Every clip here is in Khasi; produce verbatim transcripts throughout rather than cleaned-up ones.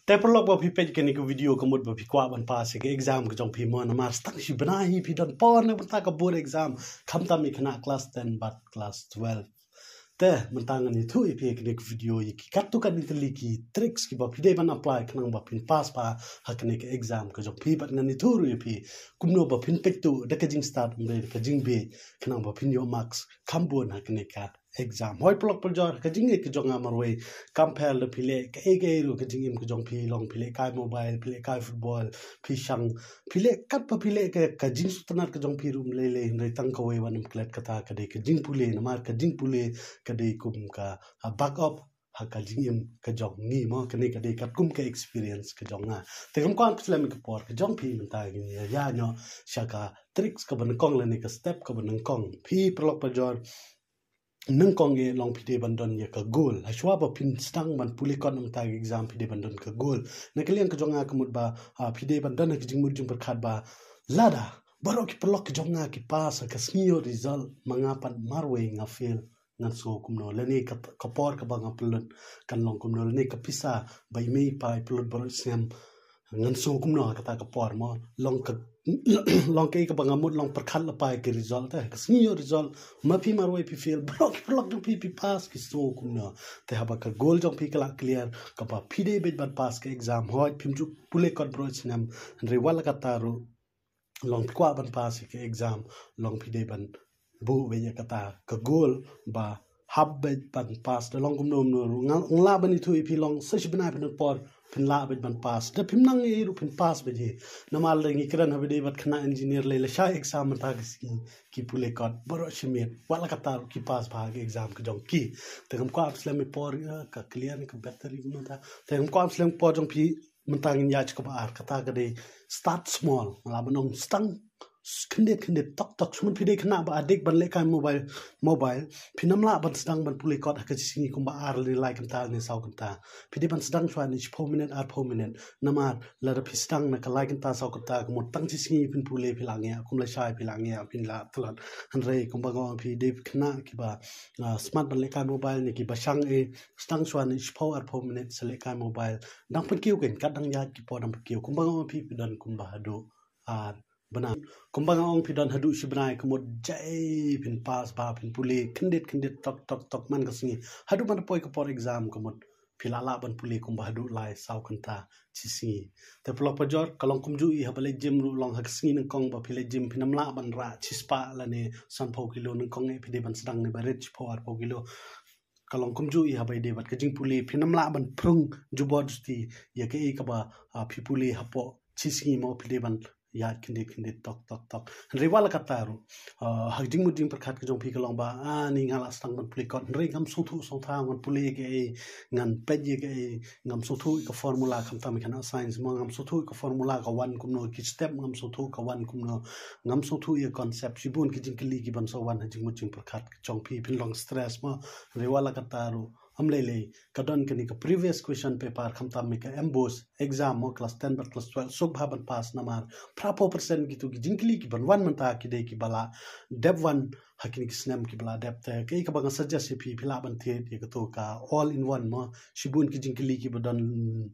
Te paralok, ba phi peit kane ka video ka mut ba phi kwah ban pass ïa ka exam ka jong phi mo, namar stang shi bnai hi phi don por na ka bynta ka board exam, khamtam ïa kane ka class ten bad class twelve. Te mynta ngan ïathuh ïa phi ha kane ka video ïa ki katto katne tylli ki tricks kiba phi dei ban apply khnang ba phin pass bha ha kane ka exam ka jong phi, bad ngan ïathuh ruh ïa phi kumno ba phin peit tuh da ka jingstad, ym dei da ka jingbieit, khnang ba phin ïoh marks kham bun ha kane ka exam. Hooid paralok parajor, ka jingïeit ka jong nga marwei, kam pher lada phi leh kaei kaei ruh ka jingim ka jong phi, long phi lehkai mobile, phi lehkai football, phi shang, phi leh katba phi leh ka, ka jingsngewtynnat ka jong phi ruh ym lei lei, hynrei tang kawei wat nym klet, kata ka dei ka jingpule, namar ka jingpule ka dei kum ka, ah, backup ha ka jingim ka jong ngi mo. Kane ka dei katkum ka experience ka jong nga. Te ngam kwah ban pynslem ïa ka por ka jong phi mynta, ngin ïa ïaid noh sha ka tricks kaba nyngkong lane ka step kaba nyngkong. Phi paralok parajor, nyngkong eh long phi dei ban don ïa ka goal. Hashwa ba phin sdang ban pule kot na ka bynta ka exam, phi dei ban don ka goal. Na ka liang ka jong nga ka mut ba, ah, phi dei ban don ha ka jingmut jingpyrkhat ba lada baroh ki paralok ki jong nga ki pass ha ka sngi ïoh result, ma nga pat marwei nga fail, ngan sngew kumno? Lane ka, ka por kaba nga pynlut kan long kumno? Lane ka pisa ba i mei i pa i pynlut baroh snem, ngan sngew kumno ha kata ka por mo? Long ka, long kaei kaba nga mut long pyrkhat lypa ïa ki result. Te ka sngi ïoh result, ma phi marwei phi fail, baroh ki paralok jong phi phi pass, ki sngew kumno? Te haba ka goal jong phi ka la clear, kaba phi dei beit ban pass ka exam, hooid phim ju pule kot baroh snem, hynrei wat la katta ruh, long phi kwah ban pass ïa ka exam, long phi dei ban buh beit ïa kata ka goal ba hap beit ban pass. Da long kumno kumno ruh, nga lah ban ïathuh ïa phi, long sa shi bnai phin don por, phin lah beit ban pass. Da phim nang ei ei ruh phin pass beit hi. Namar lada ngi kren haba dei bad khynnah engineer, lei lashai exam mynta ka sngi ki pule kot baroh shi miet, wat la katta ruh ki pass bha ka exam ka jong ki. Te ngam kwah ban slem ïa ka por, eh, ka clear ne ka battery kumno ta. Te ngam kwah ban slem ïa ka por jong phi. Mynta ngin ïaid sha kaba ar, kata ka dei start small. Nga lah ban ong sdang khyndiat khyndiat, tok tok. Shu man phi dei khynnah ba adik ban lehkai mobile, mobile, phin ym lah ban sdang ban pule kot ha ka shi sngi kumba ar lane lai kynta lane saw kynta. Phi dei ban sdang shuwa na shiphew minit, arphew minit. Namar lada phi sdang na ka lai kynta saw kynta, ka mut tang shi sngi phin pule phi la ngiah, kum lashai phi la ngiah, phin la tlot. Hynrei kumba nga ong, phi dei khynnah kiba, ah, smat ban lehkai mobile ne kiba shang eh, sdang shuwa na shiphew arphew minit sa lehkai mobile. Dang pynkiew kein, kat dang ïaid ki por dang pynkiew. Kumba nga ong phi, phi don kumba haduh ar bnai. Kumba nga ong phi don haduh shi bnai, ka mut jai phin pass bha, phin pule khyndiat khyndiat, tok tok tok man ka sngi. Haduh ban da poi ka por exam, ka mut phi lah lah ban pule kumba haduh lai saw kynta shi sngi. Te paralok parajor, ka long kumjuh hi haba leit gym ruh, long ha ka sngi nyngkong ba phi leit gym phin ym lah ban rah shispah lane sanphew kilo, nyngkong eh phi dei ban sdang ne ba rit shiphew arphew kilo. Ka long kumjuh hi haba ïadei bad ka jingpule, phin ym lah ban prung jubor juti ïa kaei kaba, ah, phi pule hapoh shi sngi mo, phi dei ban ïaid khyndiat khyndiat, tok tok tok. Hynrei wat la katta ruh, ah, ha ka jingmut jingpyrkhat ka jong phi ka long ba, ah, ni nga lah sdang ban pule kot, hynrei ngam sngewthuh sngewthuh ngan pule ïa kaei, ngan peit ïa kaei, ngam sngewthuh ïa ka formula, khamtam ïa kane ka science mo, ngam sngewthuh ïa ka formula ka wan kumno, ki step ngam sngewthuh ka wan kumno, ngam sngewthuh ïa concept. Shibun ki jingkylli ki ban sa wan ha jingmut jingpyrkhat ka jong phi, phin long stress mo. Hynrei wat la katta ruh, ym lei lei, ka don kane ka previous question paper, khamtam ïa ka MBOSE exam mo, class ten bad class twelve, suk bha ban pass, namar phraphew percent kito ki jingkylli ki ban wan mynta ki dei kiba la dep wan ha kine ki snem kiba la dep. Te kaei kaba nga suggest ïa phi, phi lah ban thied ïa kato ka all in one mo. Shibun ki jingkylli kiba don,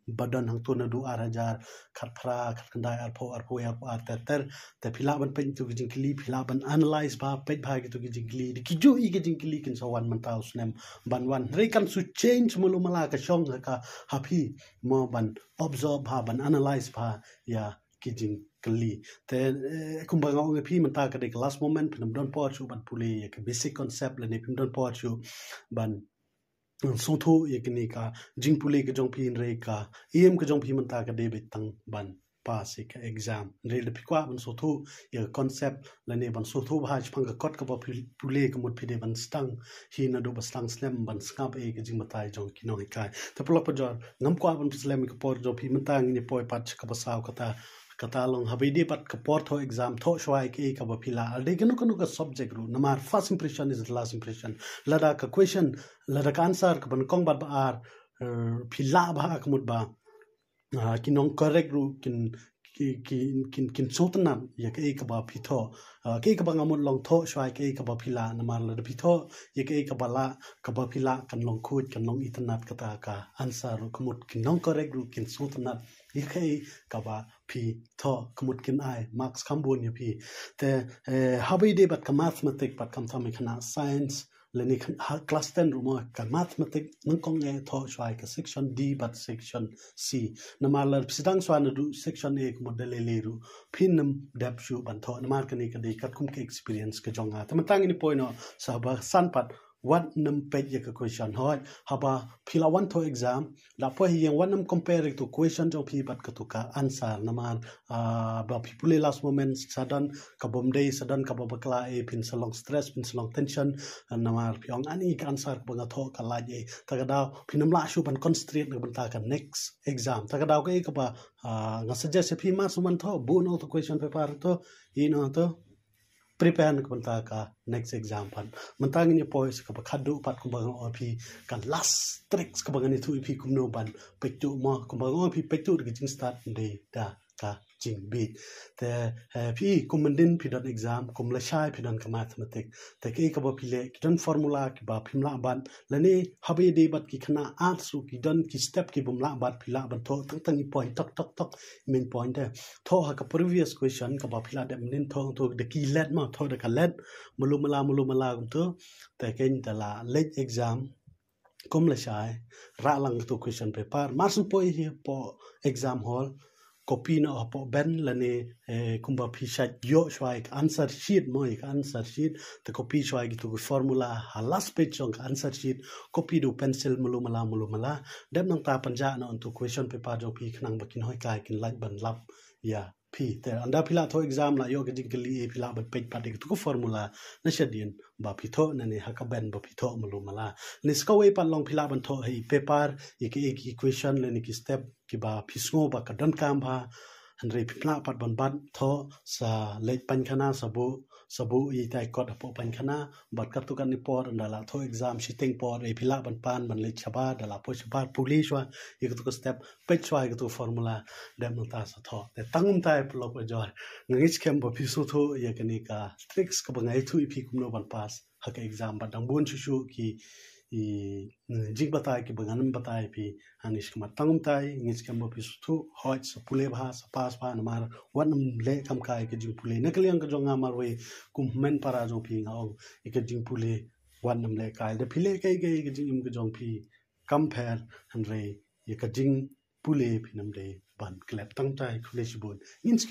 ba don hangto naduh ar hajar khatphra, khatkhyndai, arphew, arphew, arphew ar ter ter. Te phi lah ban peit ïa kito ki jingkylli, phi lah ban analyse bha, peit bha ïa kito ki jingkylli. Da kijuh ïa ki jingkylli kin sa wan mynta u snem ban wan. Hynrei kan shu change malu mala ka shong ha ka, ha phi mo, ban observe bha, ban analyse bha ïa ki jingkylli. Te, eh, kumba nga ong ïa phi, mynta ka dei ka last moment, phin ym don por shuh ban pule ïa ka basic concept, lane phim don por shuh ban sngewthuh ïa kane ka jingpule ka jong phi, hynrei ka aim ka jong phi mynta ka dei beit tang ban pass ïa ka exam. Hynrei lada phi kwah ban sngewthuh ïa ka concept lane ban sngewthuh bha shaphang ka kot kaba phi pule, ka mut phi dei ban sdang hi naduh ba sdang snem ban sngap ïa ka jingbatai jong ki nonghikai. Te paralok parajor, ngam kwah ban pynslem ïa ka por jong phi, mynta ngin ïa poi pat sha kaba saw, kata, kata long haba ïadei bad ka por thoh exam, thoh shuwa ïa kaei kaba phi lah, dei kano kano ka subject ruh, namar first impression is the last impression. Lada ka question, lada ka answer kaba nyngkong bad ba ar, eh, phi lah bha, ka mut ba, ah, ki nong correct ruh kin, ki, ki, kin, kin sngewtynnat ïa kaei kaba phi thoh. Ah, kaei kaba nga mut long thoh shuwa ïa kaei kaba phi lah, namar lada phi thoh ïa kaei kaba lah, kaba phi lah kan long khuid, kan long itynnat kata ka answer ruh, ka mut kin long correct ruh kin sngewtynnat ïa kaei kaba phi thoh, ka mut kin ai marks kham bun ïa phi. Te, eh, haba ïadei bad ka mathematics bad khamtam ïa kane science, lane kha-, ha class ten ruh mo, ka mathematics nyngkong eh thoh shuwa ïa ka section D bad section C. Namar lada phi sdang shuwa naduh section A ka mut da lei lei ruh phin ym dep shuh ban thoh, namar kane ka dei katkum ka experience ka jong nga. Te mynta ngin ïa poi noh sa ba san pat, wat nym peit ïa ka question. Hooid, haba phi la wan thoh exam, la poi ha ïing, wat nym compare ïa ka question jong phi bad katu ka answer, namar, ah, ba phi pule last moment, sa don kaba ym dei, sa don kaba bakla, eh, phin sa long stress, phin sa long tension, namar phi ong, ani ka answer kaba nga thoh ka lait, eh. Ta ka daw phin ym lah shuh ban concentrate na ka bynta ka next exam. Ta ka daw kaei kaba, ah, nga suggest ïa phi, mar shu wan thoh, buh noh tu question paper tu, ïeh noh tu, prepare na ka bynta ka next exam pat. Mynta ngin ïa poi sa kaba khadduh pat, kumba nga ong ïa phi, ka last tricks kaba ngan ïathuh ïa phi kumno ban peit tuh mo, kumba nga ong ïa phi, peit tuh da ka jingstad, ym dei da ka jingbieit. Te, eh, phi kum mynnin phi don exam, kum lashai phi don ka mathematics. Te kaei kaba phi leh, ki don formula kiba phim lah bat, lane haba ïadei bad ki khynnah arts ruh ki don ki step ki bym lah bat, phi lah ban thoh tang tang i point tok tok tok, i main point te. Thoh ha ka previous question kaba phi la dep mynnin, thoh, thoh da ki let mo, thoh da ka let, malu mala, malu mala kumtu. Te kein da la leit exam, kum lashai, rah lang katu question paper, mar shu poi hi hapoh exam hall, copy noh hapoh bench lane, eh, kumba phi shait ïoh shuwa ïa ka answer sheet mo, ïa ka answer sheet, te copy shuwa ïa kitu ki formula ha last page jong ka answer sheet, copy da u pencil malu mala, malu mala. Dep nangta pynjah noh onto question paper jong phi khnang ba ki nonghikai kin lait ban lap ïa phi. Te ynda phi la thoh exam, la ïoh ka jingkylli, eh, phi lah ban peit pat ïa katu ka formula na shadien ba phi thoh, lane ha ka bench ba phi thoh malu mala. Lane sa kawei pat, long phi lah ban thoh ha i paper ïa ki, ïa ki question lane ki step kiba phi sngew ba ka donkam bha, hynrei phim lah pat ban bat, thoh, sa leit paikhana, sa buh, sa buh ïa itai i kot hapoh paikhana. Bad katto katne por ynda la thoh exam shiteng por, eh, phi lah ban pan ban leit shabar, da la poi shabar pule shuwa ïa katu ka step, peit shuwa ïa katu ka formula, dep nangta sa thoh. Te tang kumtai, paralok bajor, nga ngeit skhem ba phi sngewthuh ïa kane ka tricks kaba nga ïathuh ïa phi kumno ban pass ha ka exam. Bad dang bun shuh shuh ki, i, jingbatai kiba ngan ym batai ïa phi hangne shakhmat. Tang kumtai, ngeit skhem ba phi sngewthuh. Hooid, sa pule bha, sa pass bha, namar wat nym leh kam kai ka jingpule. Na ka liang ka jong nga marwei, kum hynmen para jong phi, nga ong ïa ka jingpule wat nym leh kai. Da phi leh kai kai, ka jingim ka jong phi kam pher, hynrei ïa ka jingpule phin ym dei ban klet. Tang kumtai, khublei shibun. Ngin sa